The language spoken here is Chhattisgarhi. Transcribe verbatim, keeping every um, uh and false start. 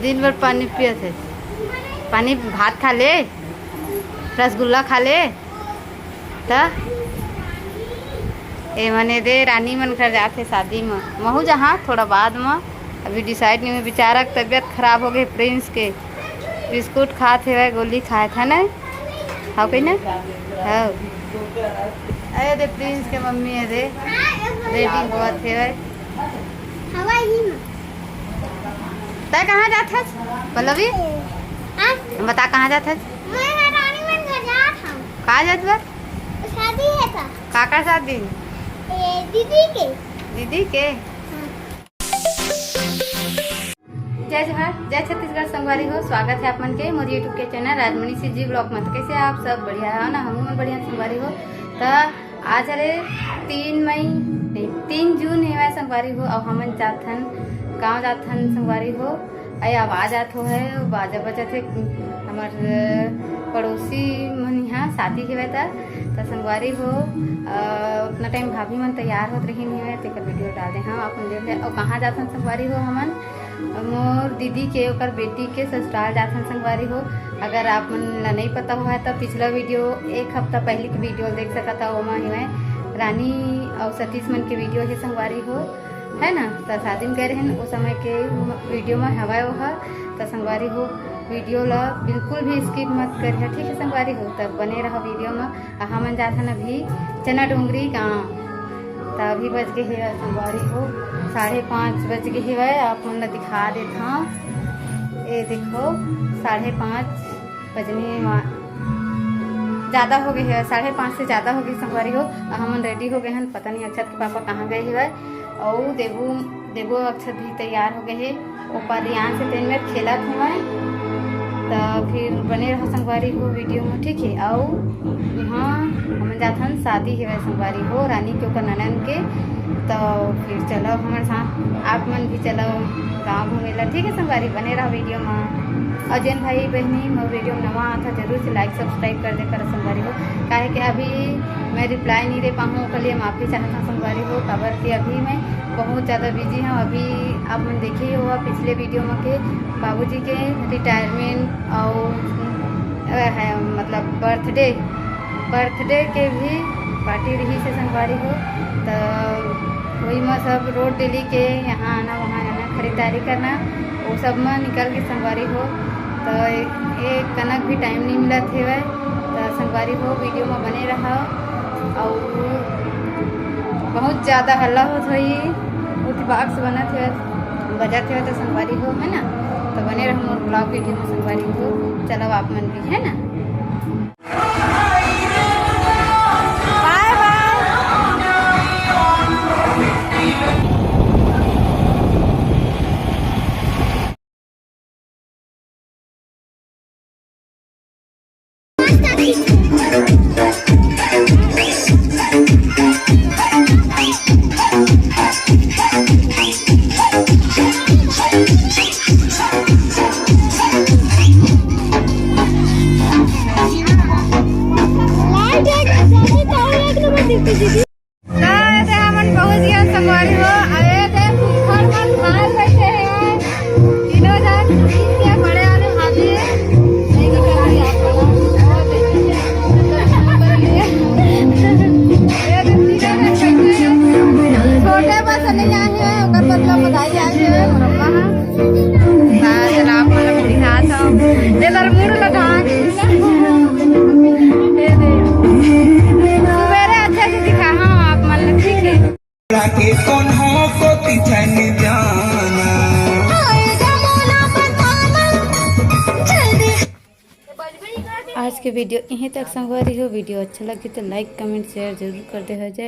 दिन भर पानी पियत हे। पानी, भात खा ले, रसगुल्ला खा ले। त ए मने दे रानी मन घर जात हे शादी म। महू जहाँ थोड़ा बाद म, अभी डिसाइड नहीं हुए। बेचारा के तबीयत खराब हो गए प्रिंस के। बिस्कुट खात हेवय, गोली खात हे ना। हाव कही ना? हाव। अरे दे प्रिंस के मम्मी हे दे। रेडी होवत हेवय। हवा ही में। तै कहाँ जात हस पल्लवी? हाँ? बता कहाँ जात हस? मैं रानी मन घर जात हूँ। का जात बा? शादी हे का? काकर शादी? ए, दीदी के। दीदी के? हाँ। जय जोहार, जय छत्तीसगढ़ संगवारी हो, स्वागत हे आप मन के मोर YouTube के चैनल राजमणि CG vlog में। तो कैसे आप सब? बढ़िया हो ना? हमू मन बढ़िया संगवारी हो। त आज हरे तीन मई, नहीं, तीन जून हेवय संगवारी हो, अउ हमन जाथन, गाँव जाथन संगवारी हो। अरे आवाज आत हो है, बाजा बजत हे, हमर पड़ोसी मन यहाँ शादी हेवय त, त संगवारी हो, अ, उतना टाइम भाभी मन तैयार होत रहिन हेवय, तेकर वीडियो डाल दे हँव, आप मन देख ले। अउ कहाँ जाथन संगवारी हो हमन? मोर दीदी के, ओकर बेटी के ससुराल जाथन संगवारी हो। अगर आप मन ला नहीं पता हुआ है तो पिछला वीडियो, एक हफ्ता पहले के वीडियो देख सकत हव, ओमा हेवय रानी अउ सतीश मन के वीडियो हे संगवारी हो, है ना? त शादी में गए रहन, ओ समय के वीडियो में हवय ओहा। त संगवारी हो, वीडियो ला बिल्कुल भी skip मत करिहा, ठीक है संगवारी हो? तब बने रहा वीडियो में। अ, हमन जाथन अभी चना डोंगरी गाँव। त अभी बज गे हेवय संगवारी हो, साढ़े पाँच बज गे हेवय। आप मन ला दिखा देथव, ए देखो, साढ़े पाँच बजने वा-, ज्यादा हो गए हेवय, साढ़े पाँच से ज्यादा हो गए संगवारी हो। अ, हमन रेडी हो गए हन, पता नहीं अक्षत के पापा कहाँ गए हेवय। अउ देबू देबो अक्षत भी तैयार हो गए हे, ओकर रियांश से तेन में खेलत हवय। त फिर बने रहो संगवारी हो वीडियो में, ठीक है? अउ यहाँ हमन जाथन शादी हेवय संगवारी हो, रानी के ओकर ननन के। त फिर चलो हमर साथ, आप मन भी चलो गाँव घूमे ला, ठीक है संगवारी? बने रहो वीडियो में। अउ जेन भाई बहिनी मोर वीडियो में नवा आथा, जरूर से like subscribe कर दे करो संगवारी हो, काहे कि अभी मैं reply नहीं दे पाहूँ, ओकर लिए माफी चाहत हूँ संगवारी हो, काबर कि अभी मैं बहुत ज्यादा busy हूँ। अभी आप मन देखे ही होगा पिछले वीडियो में के बाबूजी के retirement अउ, अ, है, मतलब birthday, birthday के भी party रही से संगवारी हो, त वही में सब road daily के यहाँ आना, वहाँ जाना, खरीदारी करना, वो सब में निकल के संगवारी हो। त ए, ए कनक भी time नहीं मिलत हेवय, त संगवारी हो वीडियो में बने रहा। अउ बहुत ज्यादा हल्ला होत होही, उति box बनत हेवय, बजत हेवय, त संगवारी हो, है ना? त बने रहो मोर vlog वीडियो में संगवारी हो। चलो आप मन भी, है ना? Bye bye। त एदे हमन पहुंच गए संगवारी हो। अरे दे फुफड़ मन बाहर बैठे हैं, तीनों जन, के बड़े वाले भाभी। ये दे तीनों जन बैठे हैं। छोटे बस नहीं आए हैं, ओकर बदला बधाई आए हैं, मोर अम्मा हा। बस, चला, आप मन ला दिखात हव। दे दर मुड़ ला ढाक। दे दे। सुबेरे अच्छे से दिखा, हाँ, आप मन ला, ठीक है। के कोन्हो को तिथन जाना। आज के वीडियो यहीं तक संगवारी हो। वीडियो अच्छा लगे तो like, comment, share जरूर कर दे हो। जय